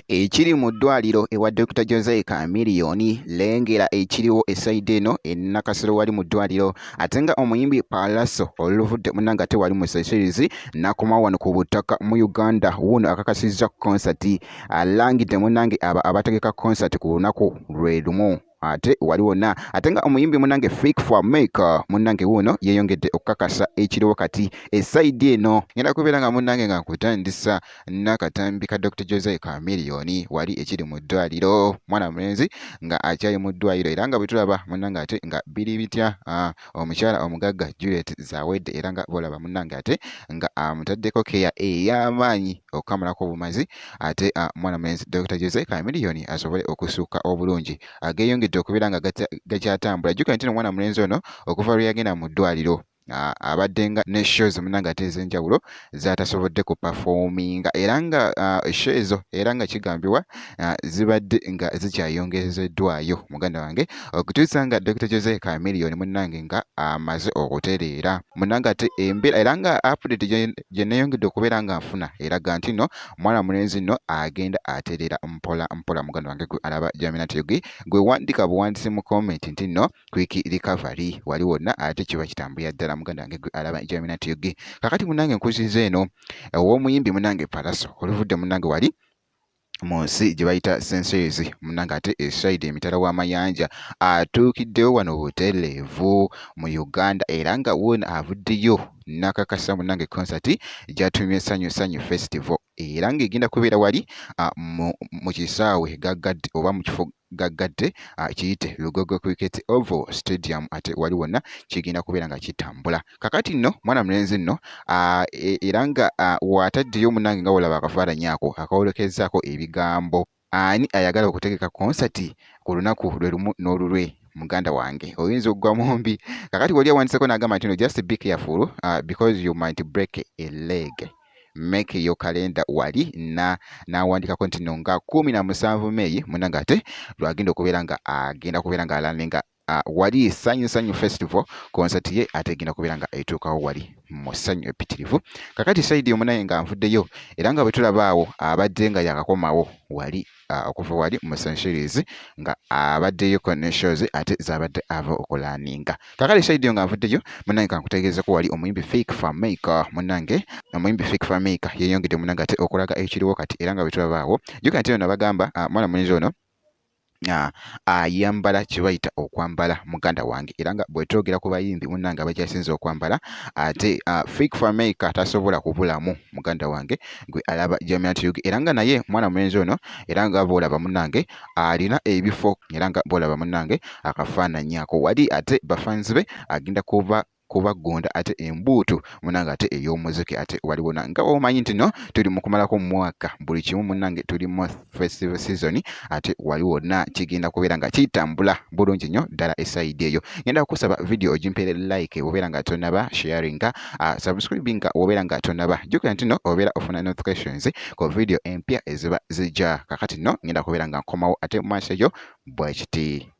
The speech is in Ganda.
Ekiri mu ddwaliro ewa Dokita Jose Chameleone, lengera ekiriwo esayidi eno e Nakasero wali mu ddwaliro ate nga omuyimbi Pallaso oluvudde munnange ate wali mu Seychelles n'akomawo wano ku butaka mu Uganda wuuno akakasizza konsati alangidde munnange abo abategeka konsati ku lunaku lwe lumu ate wali wonna ate nga omuyimbi munange Fik Fameica munange wuuno yeeyongedde okukakasa ekiriwo kati esayidi eno ngenda kubeera nga munange nga nkutandisa n'akatambi ka Dr Jose Chameleone wali ekiri mu ddwaliro mwana mulenzi nga akyali mu ddwaliro era nga bwe tulaba munange ate nga biri bitya omukyala omugagga Juliet Zawedde era nga bolaba munange ate nga amutaddeko keya ey'amaanyi okukamalako obumazi ate mwana mulenzi Dr Jose Chameleone asobole okusukka obulungi ageeyongedde okubeera nga gakyatambula. Jjukira nti omwana mulenzi ono okuva lwe yagenda mu ddwaliro abadde nga ne shows munange ate ez'enjawulo z'atasobodde ku performinga era nga show ezo era nga kigambibwa zibadde nga zikyayongezeddwayo muganda wange okutuusa nga Dr Jose Chameleone munnange nga amaze okutereera munnange ate embeera era nga update gye neeyongedde okubeera nga nfuna eraga nti no mwana mulenzi nno agenda atereera mpola mpola muganda wange gwe alaba Jaminat Yugi gwe wandika buwandisi mu comment nti nno quick recovery wali wonna ate kiba kitambulira ddala muganda wange gwe alaba Jaminat Yugi kakati munnange nkuziza eno ow'omuyimbi munnange Pallaso oluvudde munnange wali mu nsi gye bayita Seychelles munnange ate esayidi emitala w'amayanja atuukiddewo wano butereevu mu Uganda era nga wuuno avuddeyo n'akakasa munnange konsati gy'atumye Sanyu Sanyu Festival era ng'egenda kubeera wali mu kisaawe gaggadde oba mu kifo gaggadde kiyite Lugogo Cricket Oval Stadium ate wali wonna kigenda kubeera nga kitambula. Kakati nno mwana mulenzi nno e, era nga w'ataddeyo munnange nga wolaba akafaananyi ako akawolekezzaako ebigambo ani ayagala okutegeka konsati ku lunaku lwe lumu n'olulwe muganda wange oyinza okugwa mu mbi. Kakati wali awandiseko n'agamba nti no just be careful because you might break a leg make your calendar wali na n'awandikako nti no nga 17 May munange ate lwagenda okubeera nga agenda kubeera nga alaninga wali Sanyu Sanyu Festival concert ye ate egenda kubeera nga etuukawo wali mu ssanyu eppitirivu. Kakati sayidi omunaye nga nvuddeyo era nga bwe tulaba awo abadde nga yakakomawo wali okuva wali mu Seychelles nga abaddeyo ne shows ate z'abadde ava okulaninga. Kakati sayidi nga nvuddeyo munnange kankutegeezeko wali omuyimbi Fik Fameica munnange omuyimbi Fik Fameica yeeyongedde munnange ate okulaga ekiriwo kati era nga bwe tulaba awo jjukira nti ono bagamba mwana mulenzi ono ayambala kye bayita okwambala muganda wange era nga bwe twogera ku bayimbi munnange abakyasinze okwambala ate Fik Fameica tasobola kubulamu muganda wange gwe alaba Jamiat Ug era nga naye mwana mulenzi ono era nga bw'olaba munnange alina ebifo era nga bw'olaba munnange akafaananyi ako wali ate bafanzi be agenda kuba kubaggonda ate embuutu munnange ate ey'omuziki ate waliwo nga omanyi nti no tuli mu kumalako mwaka buli kimu munnange tuli mu festival season ate wali wonna kigenda kubeera nga kitambula bulungi nnyo ddala esayidi eyo. Ngenda kukusaba video ogimpeere like bw'obeera nga tonnaba sharinga subscribinga bw'obeera nga tonnaba jjukira nti no obeera ofuna notifications ku video empya eziba zijja. Kakati nno ngenda kubeera nga nkomawo ate mu maaso eyo bwe kiti.